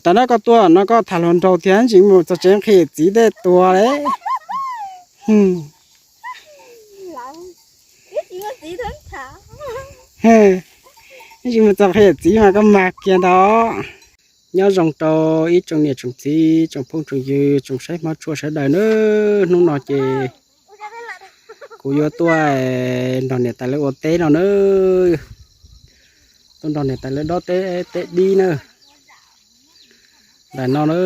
Tas no koj tuaj no koj tham hluas nraug thiab ntsis mus txog tsev nqhis txiv tej tuag li. Ntsis mus txog nqhis txiv mas koj mag kiag ntag. Nyob zoo rau ib tsoom niam tsoom txiv tsoom phooj tsoom ywg tsoom saib hmov tshua sawv daws nawb. Hnub no ces kuv yuav tuaj nrog niam tais lawv ua teb no nawb. Tuaj nrog niam tais lawv dob teb, teb dib nawb. Ntawm no na,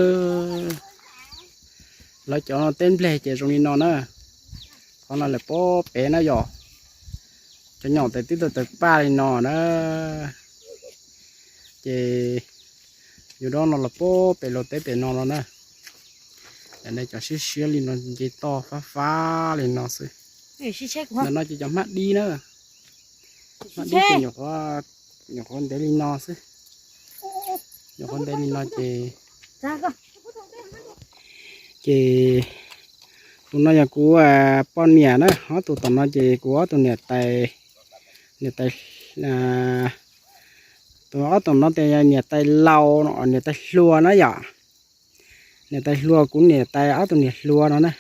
lawv cov no teb nplej ces zoo li no na. Qhov no lawm pob pem na yom. Cov nyom tes twb tawg tawg paj li no na. Ces yus dob no los pob pem luag teb pem no no na. Ntawm no cov siab siab li no nce toj fab fab li no xwb. Ntawm no ces cov hmab dib na. Hmab dib ces nyuam qhuav ntev li no xwb. Nyuam qhuav ntev li no ces, ces tus no yog kuv poj niam na, ob tug tom no ces kuv ob tug niam tais, niam tais, tus ob tug no ces yog niam tais laus, niam tais hluas na yom. Niam tais hluas kuv niam tais ob tug niam hluas no na.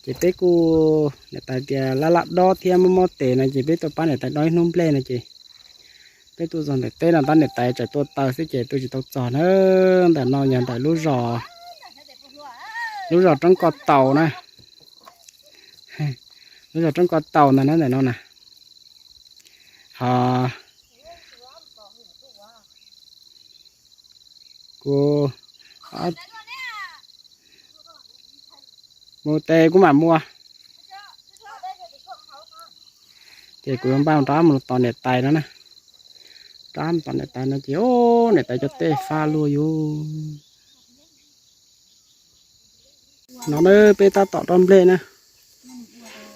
Ces peb kuj niam tais tias laj laj dob thiab mob mob tes no ces peb tuaj pab niam tais dob ib hnub nplej no ces peb tuaj txog ntawm teb no tab niam tais tseem tua taws xwb ces tuaj tsis tau txog na. Ntawm no yog ntawm lub zos, lub zos Roob Koj Taus na. Lub zos Roob Koj Taus ntawm no, ntawm no na. Ho kuv mus tes kuv mam mus. Ces kuv yuav npaj rov mus tos niam tais no na. Rov mus tos niam tais no ces niam tais cov teb fab luaj yus. No na peb tab tom dob nplej na.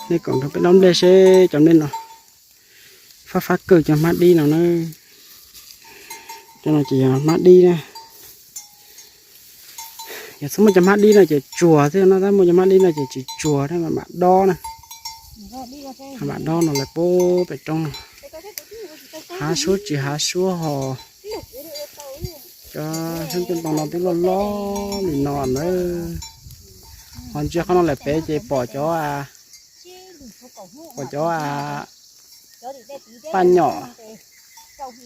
Nej koom nrog peb dob nplej seb cov nplej no fab fab kawg cov hmab dib no na. Cov no ces yog hmab dib na. Yog txhob muaj cov hmab dib no ces tsuag xwb no, tab muaj cov hmab dib no ces tsis tsuag na, mam dob na. Mam dob no lawm pob pem roob no. Hav suab tsis hav suab ho. Cov xyoob coj ntoo no twb loj loj li no na. Ho ntsia qhov no lawm pem ces pom cov, pom cov paj nyom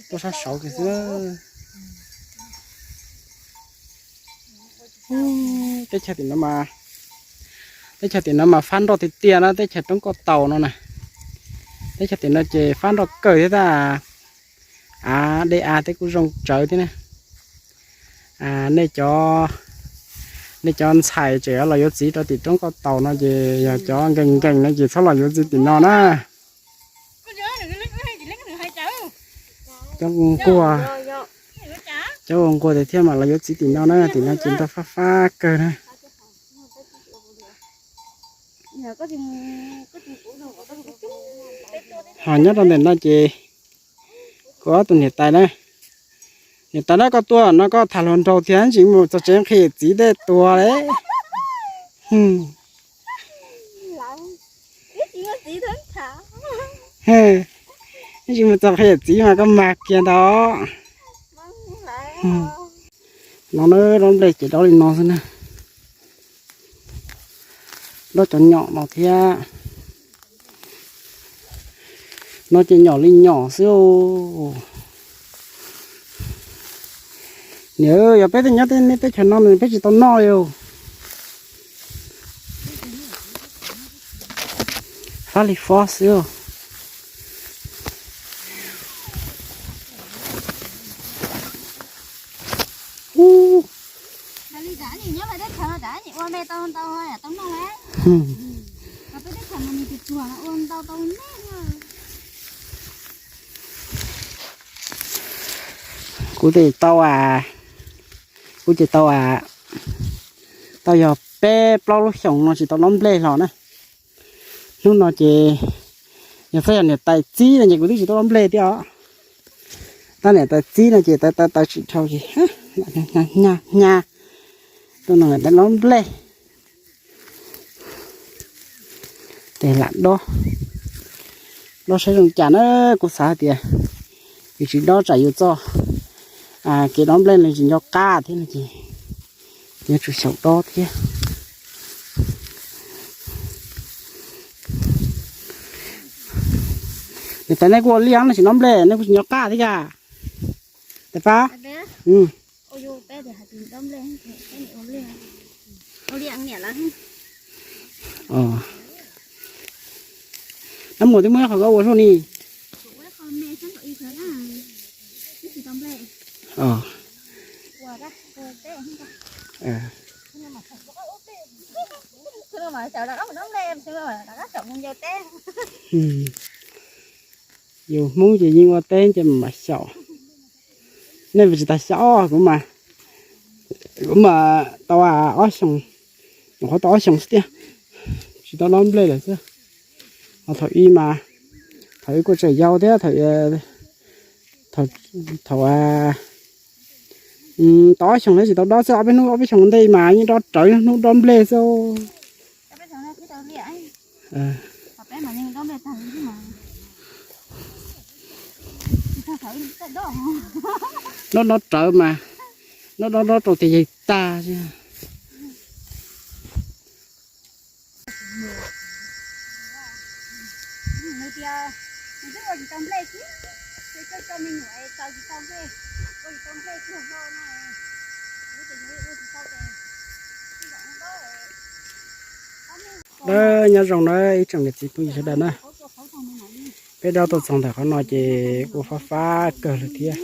tuaj sab saud kiag xwb. Teb chaws tim no mas, teb chaws tim no mas fab nroj tiag tiag na, teb chaws Roob Koj Taus no na. Teb chaws tim no ces fab nroj kawg thiab tab. Av dej av tej kuj zoo tsawv thiab na. Nej cov, nej cov ntxhais tseem los yuav txiv rau tim Roob Koj Taus no ces yog cov nkees nkees no ces txhob los yuav txiv tim no na. Cov ua nquag, cov ua nquag tiag thiab mas los yuav txiv tim no na, tim no ces nroj fab fab kawg na. Ho nyob rau ntawm no ces kuv ob tug niam tais na, niam tais na koj tuaj no koj tham hluas nraug thiab ntsis mus txog tsev nqhis txiv tej tuag li. Ntsis mus txog nqhis txiv mas koj mag kiag ntag. No na, dob nplej ces dob li no xwb na. Dob cov nyom no thiab. No ces nyom li nyom xwb. Niam, yog peb tej nyob nej teb chaws no peb tsis tau noj li. Fab li fob xwb. Kuv ces tau, kuv ces tau, tau yog peb plaub lub xyoos no tsis tau dob nplej hlo na. Hnub no ces yog txhob yog niam tais txib no ces kuv twb tsis tau dob nplej thiab os. Tab niam tais txib no ces tawv tawv tawv tsis dhau ces hnyav hnyav tuaj no tais dob nplej. Ces lam dob, dob saib zoo cas na, kuv xav hais tias yus tsis dob tsam yus txoj Kev dob nplej no tsis nco qab thiab no ces yuav tsum xyaum dob thiab. Niam tais, nej kuj ua liaj no tsis dob nplej, nej kuj tsis nco qab thiab cas? Tais Pab. Nab Muas twb muaj ib qho koj ua zog ni. Yus Hmoob ces yeej ua teb ces mam xyaum. Nej tsis tas xyaum, kuv mas, kuv mas tau ob xyoos, nyuam qhuav tau ob xyoos xwb tiag, tsis tau dob nplej lawm xwb. Ho thaum ub mas, thaum ub kuj tseem yau thiab, thaum, thaum, tau ob xyoos thiab tsis tau dob xwb, ob peb hnub ob peb xyoos ntej mas yeej dob rawv hnub dob nplej xwb. Dob dob rawv mas, dob dob dob rau tias yeej tag. Nyob zoo na ib tsoom niam txiv phooj ywg sawv daws na. Peb dob tuaj txog ntawm qhov no ces kuj fab fab kawg li thiab.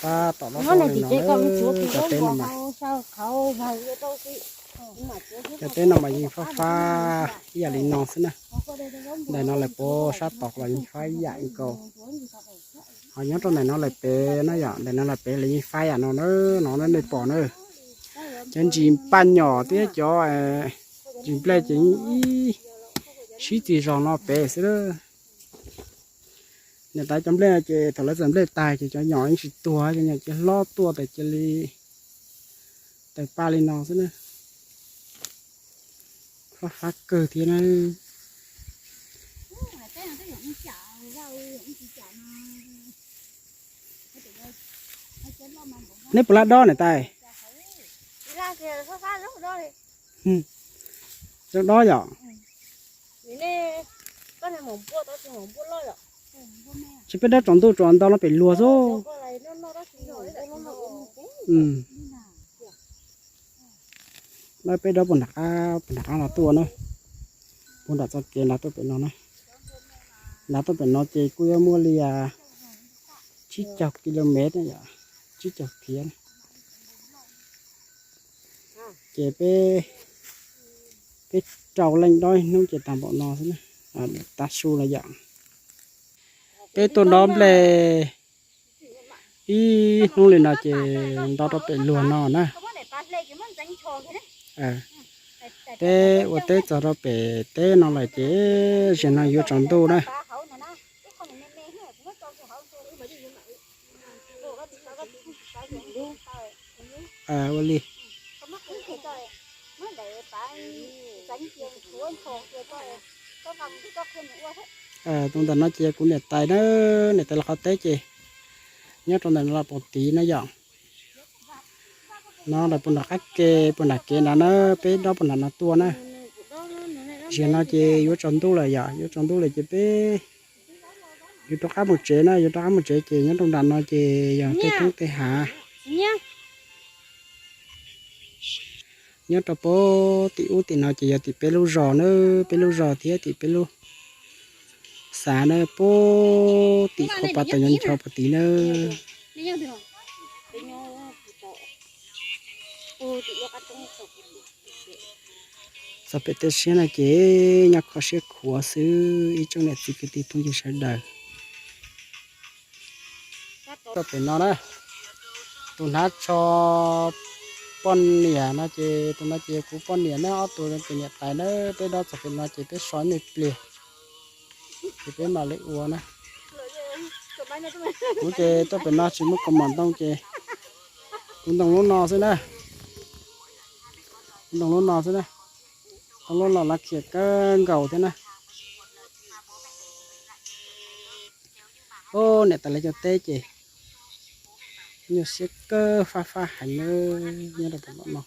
Tab tom dob no, cov teb no mas, cov teb no mas yeej fab fab ib yam li no xwb na. Ntawm no lawm pem sab tod los yeej fab ib yam nkaus. Ho nyob rau ntawm no lawm pem na yom, ntawm no lawm pem los yeej fab yam no na, no nej pom na. Cov ntsis paj nyom thiab cov ntsis nplej ces yeej ib sib txig zog no pem xwb. Niam tais, cov nplej no ces thaum lawv txawm nplej tag ces cov nyom yeej tsis tuag, cov nyom cia hlob tuaj tas cia li tawg paj li no xwb na. Fab fab kawg thiab na. Neb puas laj dob niam tais? Zoo dob yom. Tsis peb dob tsaus ntuj tsaus ntau no pem luag xwb. No peb dob puag nram qab, puag nram qab no tuaj na, puag nram txoj kev nrad tuaj pem no na. Nrad tuaj pem no ces kuj yuav muaj li tsib caug ki lus mev na yom, tsib caug kiv na. Ces peb, peb rau leej dob ib hnub ces tag npaum no xwb na. Tav su no yom. Peb tuaj dob nplej ib hnub li no ces nto rau pem luag no na. Peb ua teb txog rau pem teb no lawm ces zaum no yuav tsaus ntuj na. Ua li. Tus ntawm no ces kuv niam tais na, niam tais los qhov teb ces nyob rau ntawm no los pom tid na yom. No lawm puag nram qab ke, puag nram kev nrad na, peb dob puag nram no tuaj na. Zaum no ces yuav tsaus ntuj lawm yom, yuav tsaus ntuj lawm ces peb yuav rov qab mus tsev na, yuav rov qab mus tsev ces nyob rau nram no ces yog tej roob tej hav. Nyob rau puag tim ub tim no ces yog tim peb lub zos na, peb lub zos thiab tim peb lub xav na, puag tim qhov pas tau nyob ncho puag tid na. Txog pem tej siab no ces nyob kho siab khuav xwb ib tsoom niam txiv kwv tij phooj ywg sawv daws. Txog pem no na, tus hnav tsho poj niam no ces tus no ces kuv poj niam na, ob tug tus niam tais na, peb dob txog pem no ces peb so ib me pliag ces peb mam li ua na. Kuv ces tuaj pem no tsis muaj kaus mom ntoo ces kuv ntoo lub no xwb na. Kuv ntoo lub no xwb na. Ntoo lub no los khiav kawg nkaus thiab na. Ub, niam tais lawv cov teb ces Nyuaj siab kawg, fab fab heev na, nyob rau tom no.